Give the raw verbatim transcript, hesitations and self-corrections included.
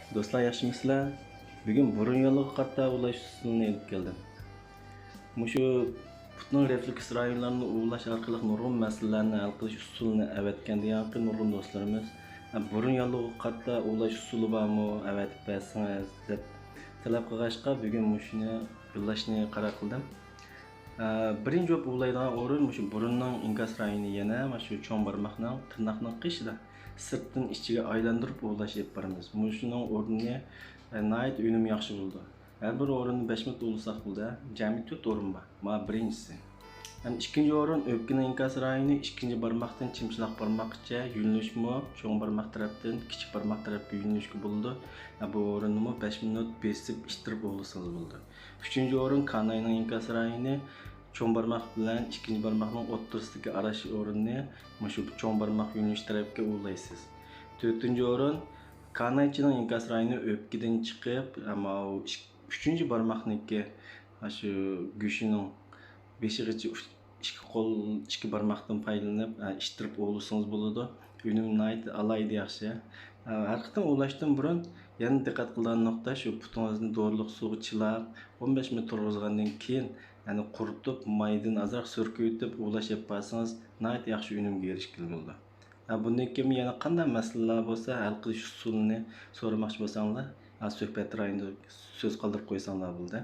دوستلار، ياخشىمۇسىلەر؟ بۈگۈن بۇرۇن ياللۇغىغا قارىتا ئۇۋۇلاش ئۇسۇلىنى ئېلىپ كەلدىم. مۇشۇ پۇتنىڭ رېفلېكس رايونلىرىنى ئۇۋۇلاش ئارقىلىق نۇرغۇن مەسىلىلەرنى ھەل قىلىش ئۇسۇلىنى ئەۋەتكەن دېگەنكى نۇرغۇن دوستلىرىمىز، بۇرۇن ياللۇغىغا قارىتا ئۇۋۇلاش ئۇسۇلى بارمۇ، ئەۋەتىپ بەرسىڭىز دەپ تەلەپ قىلغاچقا، بۈگۈن مۇشۇنى يوللاشنى قارار قىلدىم. ئە، بىرىنچى بولۇپ ئۇۋۇلايدىغان ئورۇن مۇشۇ بۇرۇننىڭ ئىنكاس رايونى، يەنە مانا شۇ چوڭ بارماقنىڭ تىرناقنىڭ قېشىدا، سىرتتىن ئىچىگە ئايلاندۇرۇپ ئۇۋۇلاش ئېلىپ بارىمىز. مۇشۇنىڭ ئورنى، ئە، ناھايىتى ئۈنۈمى ياخشى بولىدۇ. ھەر بىر ئورۇننى بەش مىنۇت ئۇۋۇلىساق بولىدۇ. جەمئىي تۆت ئورۇن بار. مانا بىرىنچىسى. ھەم ئىككىنچى ئورۇن ئۆپكىنىڭ ئىنكاس رايونى ئىككىنچى بارماقتىن چىمچىلاق بارماققىچە يۆنىلىشمۇ چوڭ بارماق تەرەپتىن كىچىك بارماق تەرەپكە يۆنىلىشكە بولىدۇ. ھە، بۇ ئورۇننىمۇ بەش مىنۇت بېسىپ ئىتتىرىپ ئۇۋۇلىسىڭىز بولىدۇ. ئۈچىنچى ئورۇن كاناينىڭ ئىنكاس رايونى، چوڭ بارماق بىلەن ئىككىنچى بارماقنىڭ ئوتتۇرىسىدىكى ئاراش ئورۇننى مۇشۇ چوڭ بارماق يۆنىلىش تەرەپكە ئۇۋۇلايسىز. تۆتىنچى ئورۇن كانايچىنىڭ ئىنكاس رايونى، ئۆپكىدىن چىقىپ، ئەمما ئۈچىنچى بارماقنىڭكى شۇ گۆشىنىڭ بېشىغىچە ئىككى قول، ئىككى بارماقتىن پايدىلىنىپ، ئە، ئىتتىرىپ ئۇۋۇلىسىڭىز بولىدۇ. ئۈنۈم ناھايىتى ئالاھىدە ياخشى. ئە، ھەر قېتىم ئۇۋۇلاشتىن بۇرۇن يەنە دىققەت قىلىدىغان نۇقتا شۇ، پۇتىڭىزنى دورىلىق سۇغا چىلاپ، ئون بەش مىنۇت تۇرغۇزغاندىن كېيىن، يەنى قۇرۇتۇپ، مايدىن ئازراق سۈركىۋېتىپ ئۇۋۇلاش ئېلىپ بارسىڭىز، ناھايىتى ياخشى ئۈنۈمگە ئېرىشكىلى بولىدۇ. ھە، بۇندىن كېيىن يەنە قانداق مەسىلىلەر بولسا، ھەل قىلىش ئۇسۇلىنى سورىماقچى بولساڭلار، ھە، سۆھبەت رايونىدا سۆز قالدۇرۇپ قويساڭلار بولدى.